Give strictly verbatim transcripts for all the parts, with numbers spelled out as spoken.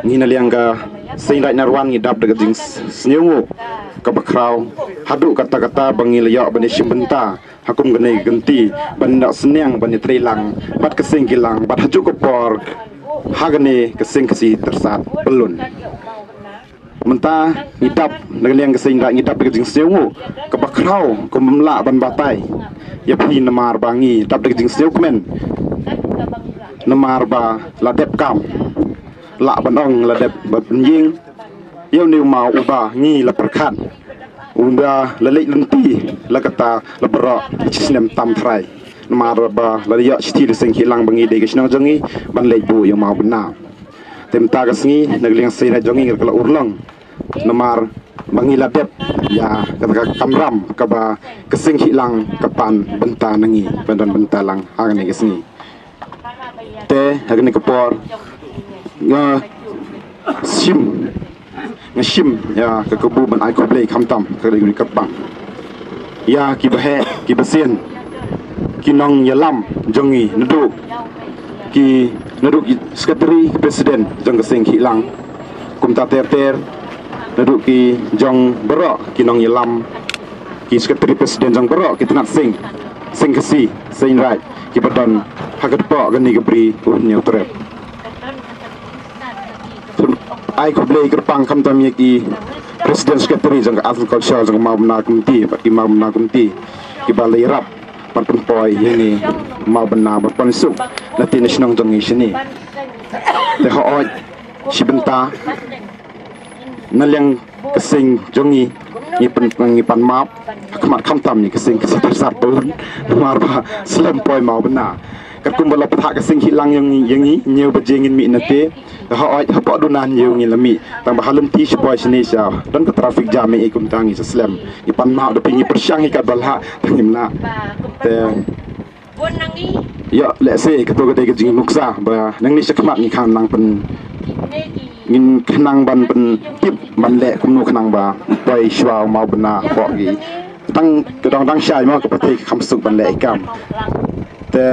Ngi na liang ka Seiñ Raij Narwan ngi dap da ka jingsngewnguh kaba khraw haduh katta katta ba ngi la ïoh ban ïashim bynta ha kum kane ka kynti ban ïoh sniang ban ïatreilang bad ka Seng Khih Lang bad ha kajuh ka por ha kane ka Seng Khasi Tyrsad Pyllun. Mynta ngi dap na ka liang ka Seiñ Raij ngi dap da ka jingsngewnguh kaba khraw kum bym lah ban batai ïa phi namar ba ngi dap da ka jingsngewkmen namar ba la dep kam lah ban ong la dep ban ïeng ïa une u maw uba ngi la pyrkhat uba la leit lynti la kata la baroh shisnem tam trai namar ba la ïoh shithi da Seng Khih Lang ba ngi dei ka shnong jong ngi ban leit buh ïa u maw bynna. Te mynta ka sngi na ka liang Seiñ Raij jong ngi ka la urlong namar ba ngi la dep ïa kata ka kamram kaba ka Seng Khih Lang ka pan bynta na ngi ban don bynta lang ha kane ka sngi. Te ha kane ka por nga shim nga shim ïa ka kabu ban ai khublei khamtam ka dei kyrpang ïa kiba heh kiba sien ki nongïalam jong ngi naduh ki naduh ki secretary ki president jong ka Seng Khih Lang kumta ter ter naduh ki jong baroh ki nongïalam ki secretary president jong baroh ki tnat seng, Seng Khasi, Seiñ Raij kiba don ha ka dpok kane ka bri u Hynñiewtrep. Ai khublei kyrpang khamtam ïa ki president secretary jong ka Arts and Culture jong ka Mawbynna Committee bad ki Mawbynna Committee kiba la ïarap ban pynpoi ïa ngi Mawbynna ban pynsuk na tei na shnong jong ngi shane. Te hooid shi bynta na liang ka seng jong ngi ngi pan ngi pan map ha khmat khamtam ngi ka Seng Khasi Tyrsad Pyllun namar ba slem poi Mawbynna. Katkum ba la pynthah ka Seng Khih Lang ïa ngi ïa ngi ñiew baje ngin mih na te. Hooid hapoh duna ñiew ngi la mih tang ba ha lynti shi poi shane sha don ka traffic jam ïa kumta ngi sa slem ngi pan map da phi ngi pyrshang ïa katba lah tang ngim lah. Te ïa lehse kato ka dei ka jingnuksa ba nangne shakhmat ngi khang nang pyn ngin khnang ban pyntip ban leh kumno khnang ba poi shuwa u maw bynna hapoh ki. Tang ka dong dang shai mo ka pyrthei ka kham suk ban leh i kam. Te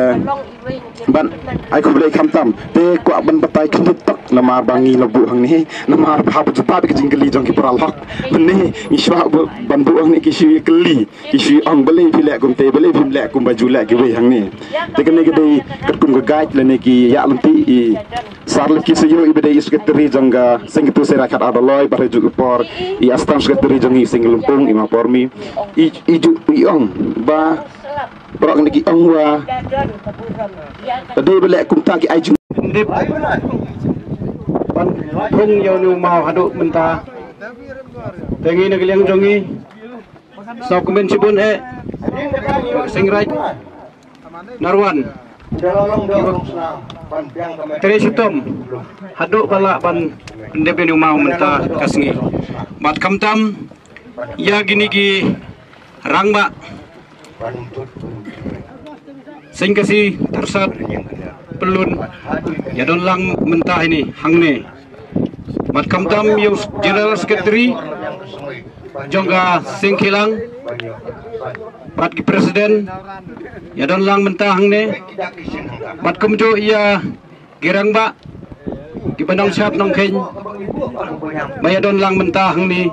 ban ai khublei khamtam te kwah ban batai khyndiat tok namar ba ngi la buh hangne namar ba hap jubab ka jingkylli jong ki paralok. Mynne ngi shuwa ban buh hangne ki shu kylli ki shu ong balei phi leh kumte balei phim leh kumba ju leh kiwei hangne. Te kane ka dei katkum ka guide lane ki ïa lynti i Sar Leki Sayo i ba dei i secretary jong ka Seng Kyntu Seng Raikhat Adaloi ba ha ju ka por i assistant secretary jong i Seng Lumpung i ma por mi i i ju i ong ba prok ni ki ong wa ta dei ba leh kumta ki ai ju. Ndip ban phung ïa u maw haduh mynta. Te ngi na ka liang jong ngi Saw kmen shibun eh. Seng Raij Narwan. Tre shitom haduh ba lah ban pyndep ïa u maw mynta ka sngi. Bad khamtam ïa kine ki rangbah Seng Khasi Tarsat Pyllun ïa don lang mynta hangne. Bad khamtam ïa u General Secretary jong ka Seng Kilang bad ki President ïa don lang mynta hangne. Bad kumjuh ïa ki rangbah kiba nongshad nongkheiñ ba ïa don lang mynta hangne.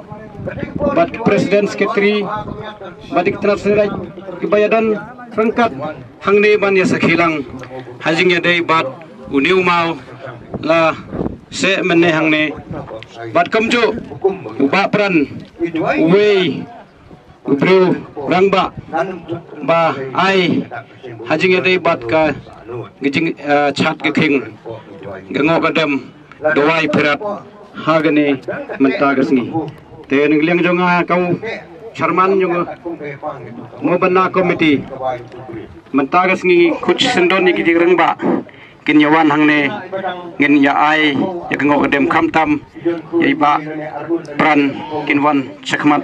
Bad ki President Secretary bad ki tnat Seng Raij kiba ïa don ryngkat hangne ban ïa sakhi lang ha jingïadei bad une u maw la seh mynne hangne. Bad kumjuh u Bah Pran uwei u briew rangbah ba ai ha jingïadei bad ka jing, eh, chad ka khing ka ngoh ka dem dawai pyrshah ha kane mynta ka sngi. Te na ka liang jong nga ka u chairman jong nga mo bynna committee mynta ka sngi khut syndon ïa ki jingrangbah kin ïa wan hangne ngin ïa ai ïa ka ngoh ka dem khamtam ïa i Bah Pran kin wan shakhmat.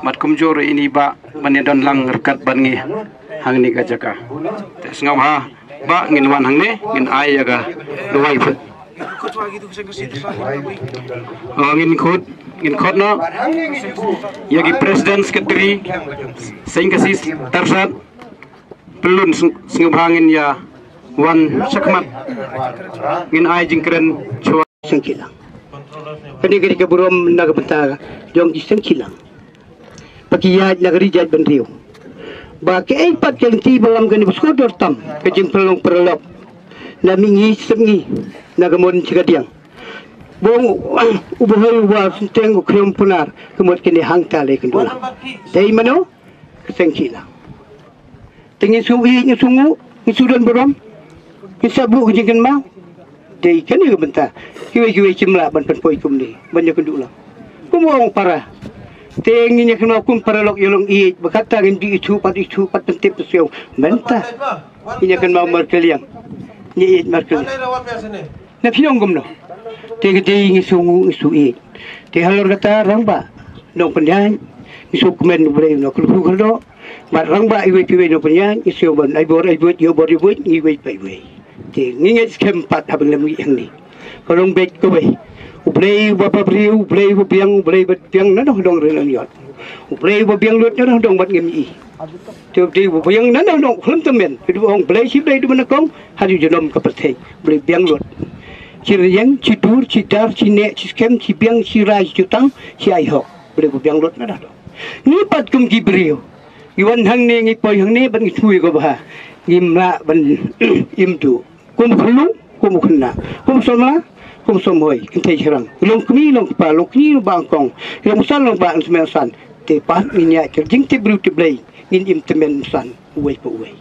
Bad kumjuh ïa i Bah ban ïa don lang ryngkat bad ngi hangne ka jaka. Te sngewbha Bah ngin wan hangne ngin ai ïa ka dawai pyrshah. Oh, ngin khut ngin khut noh ïa ki President Secretary Seng Khasi Tarsat Pyllun sng- sngewbha ngin ïa wan shakhmat ngin ai jingkren shuwa. Seng Kilang. Kane ka dei ka burom na ka bynta jong ki Seng Kilang. Ba ki ïaid na ka ri jait bynriew ba kaei pat ka lynti ba lam kane ba sngewdor tam ka jingpynlong pynlok na mihngi sepngi na ka mon shi kadiang. Bong u bahoi u ba synteng u khriam punar ka mut kane hangta lei kynduh lang. Dei mano ka Seng Kilang. Te ngin shu ïeit ngin shu nguh ngin shu don burom ngin sa buh ka jingkynmaw. Dei kane ka bynta kiwei kiwei kim lah ban pynpoi kumne ban ïakynduh lang kum u ong para. Te ngin ïakynmaw kum paralok ïalong ïeit ba kata ngin dih ithuh pat ithuh pat pyntip pynsngew mynta. Ngin ïakynmaw markylliang ngin ïeit markylliang. Na phi ong kumno? Te ka dei ngi shu nguh ngi shu ïeit. Te halor kata rangbah nongpynïaid ngi shu kmen U Blei u nongkyrkhu kyrdoh. Bad rangbah iwei pa iwei nongpynïaid ngi shu ban ai bor ai buit ïoh bor ïoh buit ngi iwei pa iwei. Te ngi ngeit skhem pat haba ngi lem ngi hangne. Ka long beit kawei. U Blei uba ba briew, U Blei uba biang, U Blei uba biang na dong dong ri nang ïot. U Blei uba biang lut na dong dong bad ngim i. Te U Blei uba biang na dong dong khlem tymmen. Te U Blei shi Blei du ban kong. Haduh junom ka pyrthei Blei biang lut. Shi rynïeng, shi dur, shi dar, shi neh, shi skhem, shi biang, shi rai, shi jutang, shi ai hok. Blei ba biang lut na dah. Ngi pat kum ki briew ngi wan hangne ngi poi hangne ban ngi thui ko bha. Ngim lah ban im tu. Kum khunlung, kum khynnah, kum samla, kum samhoi, kynthei shrang. Long kmie long kpa, long kñi long ba kong, long san long ba smen san. Te pat ngin ïa jingtip briew tip Blei ngin im tymmen san. Uwei pa uwei.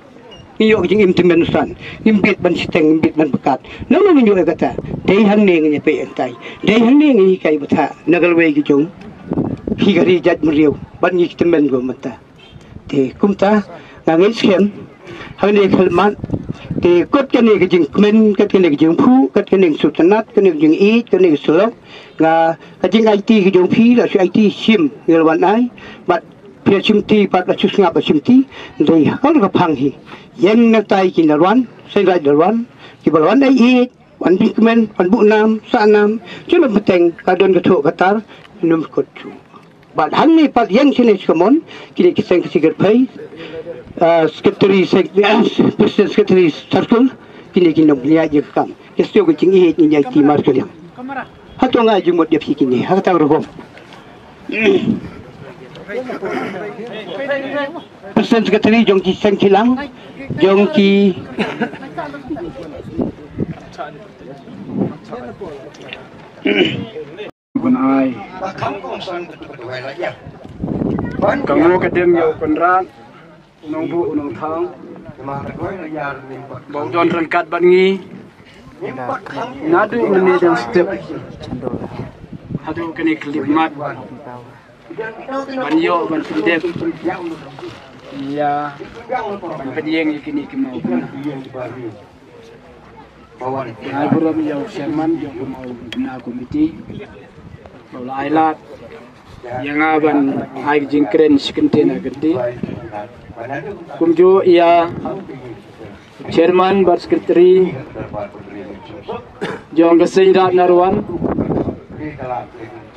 Ngi ïoh ka jingim tymmen u san. Ngim bit ban shiteng, ngim bit ban pyrkhat. Nangno ngin ïoh ïa kata. Dei hangne ngin ïa peit hangtai. Dei hangne ngin hikai bthah na ka lawei ka jong hi ka ri jait bynriew. Bad ngi ki tymmen ko mynta. Te kumta nga ngeit skhem hangne khlem mat. Te kot kane ka jingkmen, kot kane ka jingphuh, kot kane ka sngewtynnat, kane ka jingïeit, kane ka syllok. Nga ka jingaiti ka jong phi la shu aiti shim ngi la wan ai. Bad phi la shim ti pat la shu sngap la shim ti. Dei ha ka phang hi ïeng na tai ki Nalwan, Seng Raij Nalwan, kiba la wan ai ïeit, Wan bikmen, wan buh nam, sa nam, chun wan pateng, ka don ka thoh ka tar, num kot chu. Bad hangne pat ïeng shane shi kamon, kine ki seng ki sikir phai, ah, secretary, sec-, president secretary circle, kine ki nong nia je kam. Ke sio ke ching i ni nia ti mar ke liang. Hato nga jumot dia phi kine, ha kata rukom. President secretary jong ki seng kilang, jong ki Ban ai. Ka ngo ka dem ïa u Conrad, u nongbuh u nongthaw. Ba u don ryngkat bad ngi. Naduh mynne dang step. Haduh kane ka khyllipmat. Ban ïoh ban pyndep. Ïa. Ban pynïeng ïa kine ki mawbynna. Ai burom ïa u chairman jong ka mawbynna committee. Ba u la ai lad ïa nga ban ai ka jingkren shi kyntien ha kyrteng. Kumjuh ïa chairman bad secretary jong ka Seiñ Raid Narwan.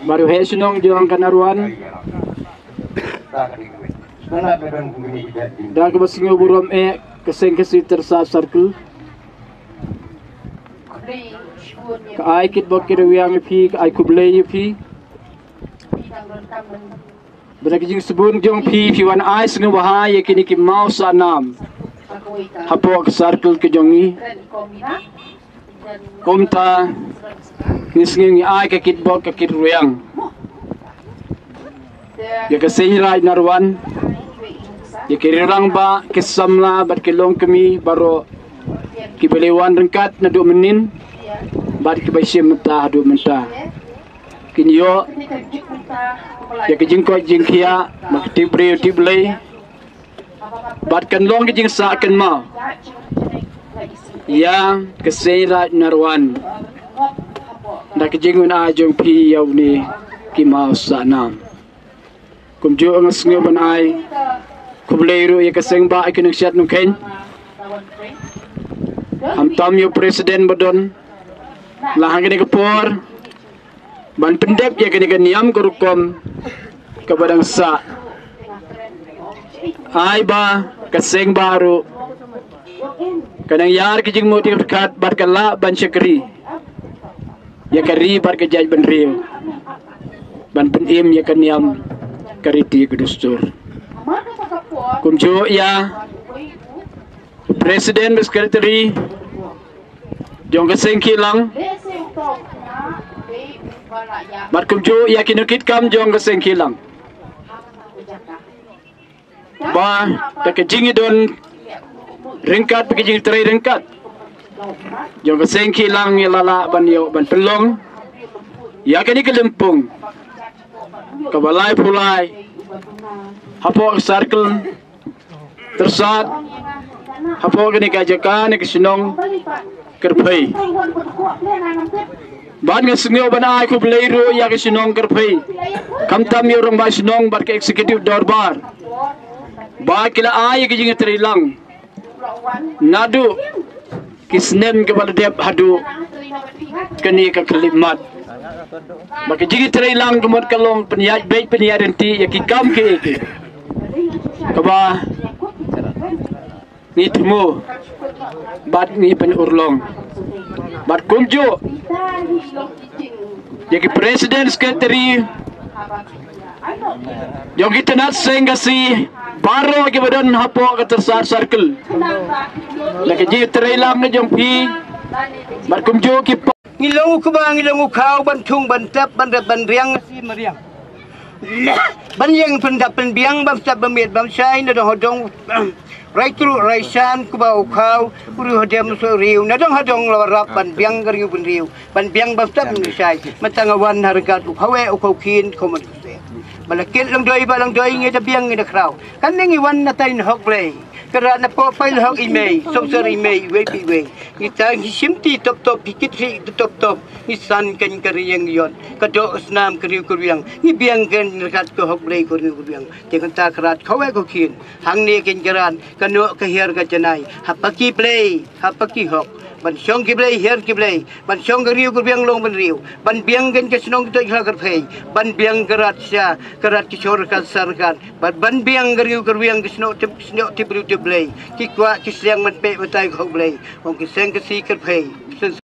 Bad u heh shnong jong ka Narwan. Da kaba sngew burom eh ka Seng Khasi Tyrsad Circle. Ka ai kitbok kitrwiang ïa phi, ka ai khublei ïa phi. Ba da ka jingsbun jong phi, phi wan ai sngewbha ïa kine ki maw sa nam hapoh ka circle ka jong ngi. Kumta ngi sngew ngi ai ka kitbok ka kitrwiang ïa ka Seng Raid Narwan, ïa ki rangbah, ki samla bad ki longkmie baroh kiba la wan ryngkat naduh mynnin bad kiba shim mynta haduh mynta. Kin ïoh ïa ka jingkoit jingkhiah, ba ka tip briew tip Blei. Bad kan long ka jingsah kynmaw ïa ka Seng Raid Narwan da ka jingwan ai jong phi ïa une ki maw sa nam. Kumjuh nga sngew ban ai khublei ruh ïa ka Seng Bah ïa ka Nongsiat Nongkheiñ. Hamtam ïa u president ba don la ha kane ka por ban pyndep ïa kane ka niam ka rukom kaba dang sah. Ai ba ka Seng Bah ruh ka nang ïar ka jingmut jingpyrkhat bad ka lah ban shakri ïa ka ri bad ka jaitbynriew ban pynim ïa ka niam ka riti ka dustur. Kumjuh ïa u president bad secretary jong ka Seng Kilang. Bad kumjuh ïa ki nongkitkam jong ka Seng Kilang. Ba da ka jingïadon ryngkat bad ka jingtrei ryngkat jong ka Seng Kilang ïa la lah ban ïoh ban pynlong ïa kane ka lympung kaba laiphew lai hapoh ka circle Tyrsad hapoh kane ka jaka ne ka shnong Kyrphei. Bad nga sngew ban ai khublei ruh ïa ka shnong Kyrphei, khamtam ïa u rangbah shnong bad ka executive dorbar ba ki la ai ïa ka jingïatreilang naduh ki snem kiba la dep haduh kane ka khyllipmat. Ba ka jingïatreilang ka mut ka long pynïaid beit pynïaid ryntih ïa ki kam kiei kiei kaba ngi thmu bad ngi pynurlong. Bad kumjuh ïa ki president secretary jong ki tnat seng Khasi baroh kiba don hapoh ka Tyrsad circle. La ka jingïatreilang jong phi bad kumjuh ki pa- Ngi long u kba, ngi long u khaw ban thung ban tep ban rep ban riang shi mariang. Ban ïeng pyndap pynbiang bam step bam miet bam shai na dong hadong. Rai tru rai shan kba u khaw u riw hadem so riw na dong hadong la rap ban biang ka riw bynriew ban biang bam step bam shai. Mynta nga wan ha ryngkat u khawe u khaw khin khaw man kute. Ba la kit lang doi ba lang doi ngi da biang ngi da khraw. Kan ngi wan na tai na hok Blei. Ka rat na pok pai la hok i mei, sop sor i mei, i wei pi wei. Ngi ta ngi shim ti top top, ngi kit ri top top. Ngi san kan ka riang yon, ka dok snam ka riw ka riang. Ngi biang kan ryngkat ka hok Blei ka riw ka riang. Te kan ta ka rat khawe ka khin. Hangne kan ka rat, ka nok ka hiar ka janai. Ha paki Blei, ha paki hok. Ban shong ki blei, hiar ki blei, ban shong ka riew ka rwiang long ban riew, ban biang ka shnong ka thaiñ ka kyrphei, ban biang ka rat sha ka rat, ki shor ka sar ka, ban, ban biang ka riew ka rwiang, ki shnong tip, shnong tip briew tip blei, ki kwah ki sliang ban peit batai ka hok blei, ong ki seng ka si kyrphei.